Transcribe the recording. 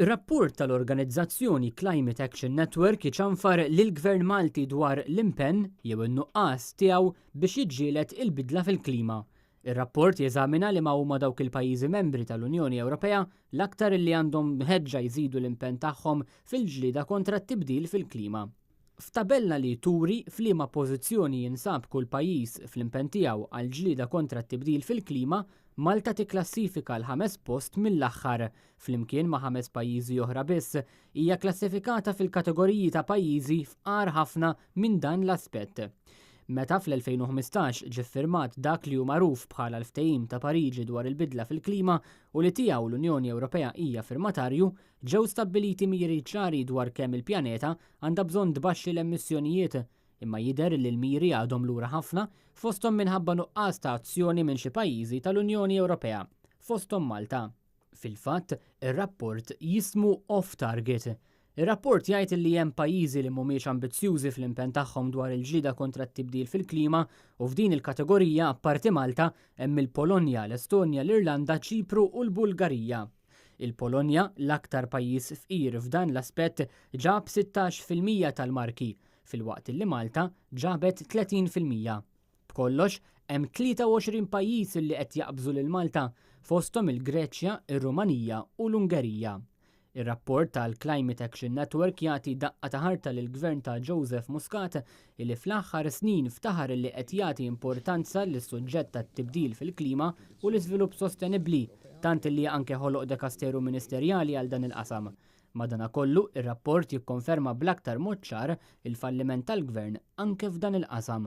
Rapport tal-organizzazzjoni Climate Action Network iċanfar lill-Gvern Malti dwar l-impenn jew in-nuqqas tiegħu biex jiġġieled il-bidla fil-klima. Ir-rapport jeżamina liema huma dawk il-pajjiżi membri tal-Unjoni Ewropea l-aktar li għandhom ħeġġa jżidu l-impenn tagħhom fil-ġlieda kontra t-tibdil fil-klima. F'tabella li turi f'liema pożizzjoni jinsab kull pajjiż fl-impenn tiegħu għall-ġlieda kontra t-tibdil fil-klima, Malta tikklassifika l-ħames post mill-aħħar, flimkien ma' ħames pajjiżi oħra biss, hija klassifikata fil-kategoriji ta' pajjiżi fqar ħafna minn dan l-aspett. Meta fl-2015 ġie ffirmat dak li hu magħruf bħala l-Ftehim ta' Pariġi dwar il-Bidla fil-Klima u li tiegħu l-Unjoni Ewropea hija firmatarju, Ġew stabbiliti miri ċari dwar kemm il-pjaneta għandha bżonn tbaxxi l-emissjonijiet, imma jidher li l-miri għadhom lura ħafna, fosthom minħabba nuqqas ta' azzjoni minn xi pajjiżi tal-Unjoni Ewropea, fosthom Malta. Fil-fatt, ir-rapport jismu Off Target. Ir-rapport jgħid li hemm pajjiżi li mhumiex ambizzjużi fl-impenn tagħhom dwar il-ġlieda kontra t-tibdil fil-klima u f'din il-kategorija apparti Malta hemm il-Polonja, l-Estonja, l-Irlanda, Ċipru u l-Bulgarija. Il-Polonja, l-aktar pajjiż fqir f'dan l-aspett, ġab 16% tal-marki, filwaqt li Malta ġabet 30%. B'kollox, hemm 23 pajjiż li qed jaqbżu lil Malta, fosthom il-Greċja, ir-Rumanija u l-Ungerija. Ir-rapport tal-Climate Action Network jagħti daqqa ta' ħarta lill-Gvern ta' Joseph Muscat illi fl-aħħar snin ftaħar illi qed jagħti importanza lis-suġġett tat-tibdil fil-klima u l-iżvilupp sostenibbli, tant illi anke ħoloq dekasteru ministerjali għal dan il-qasam. Madanakollu, ir-rapport jikkonferma bl-aktar mod ċar il-falliment tal-Gvern anke f'dan il-qasam.